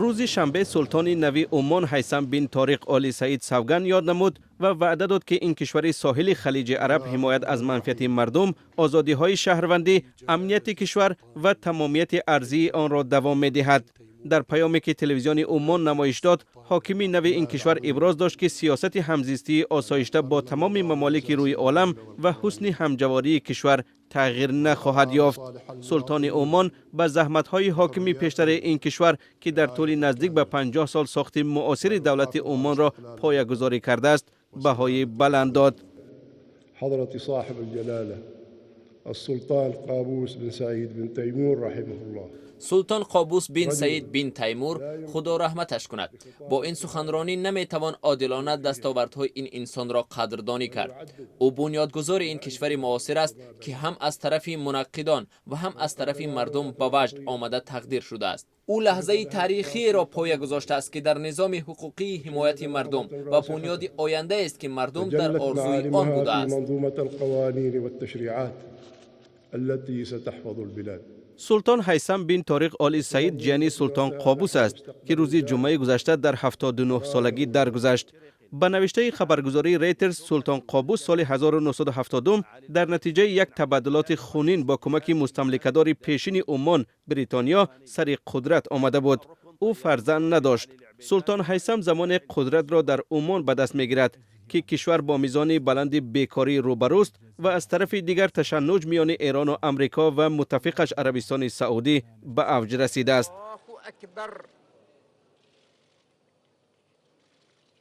Рӯзи шанбе султони нави Умон Ҳайсам бин Ториқ Оли Саид савганд ёд намуд ва ваъда дод, ки ин кишвари соҳили Халиҷи Араб ҳимоят аз манфиати мардум, озодиҳои шаҳрвандӣ, амнияти кишвар ва тамомияти арзии онро давом медиҳад. Дар паёме, ки телевизиони Умон намоиш дод, ҳокими нави ин кишвар иброз дошт, ки сиёсати ҳамзистии осоишта бо тамоми мамолики рӯи олам ва ҳусни ҳамҷавории кишвар тағйир нахоҳад ёфт. Султони Умон ба заҳматҳои ҳокими пештари ин кишвар, ки дар тӯли наздик ба 50 сол сохти муосири давлати Умонро поягузорӣ кардааст, баҳои баланд дод. حضرة صاحب الجلالة السلطان قابوس بن سعيد بن تيمور رحمه الله. Султон Қобус бин Саид бин Таймур, Худо раҳматаш кунад. Бо ин суханронӣ наметавон одилона дастовардҳои ин инсонро қадрдонӣ кард. Ӯ бунёдгузори ин кишвари муосир аст, ки ҳам аз тарафи мунаққидон ва ҳам аз тарафи мардум ба ваҷд омада тақдир шудааст. Ӯ лаҳзаи таърихиеро поя гузоштааст, ки дар низоми ҳуқуқии ҳимояти мардум ва бунёди ояндаест, ки мардум дар تجلت орзуи он معالمها في будааст. منظومة القوانين والتشريعات التي ستحفظ البلاد. Султон Ҳайсам бин Ториқ Оли Саид ҷияни султон Қобус аст, ки рӯзи ҷумъаи гузашта дар 79 солагӣ даргузашт. Ба навиштаи хабаргузории Рейтерс, султон Қобус соли 1970 дар натиҷаи як табаддулоти хунин бо кӯмаки мустамликадори пешини Умон, Бритониё, сари қудрат омада буд. Ӯ фарзанд надошт. Султон Ҳайсам замоне қудратро дар Умон ба даст мегирад, ки кишвар бо мизони баланди бекорӣ рӯбарӯст ва аз тарафи дигар ташаннуҷ миёни Эрону Амрико ва муттафиқаш Арабистони Саудӣ ба авҷ расидааст. الله أكبر.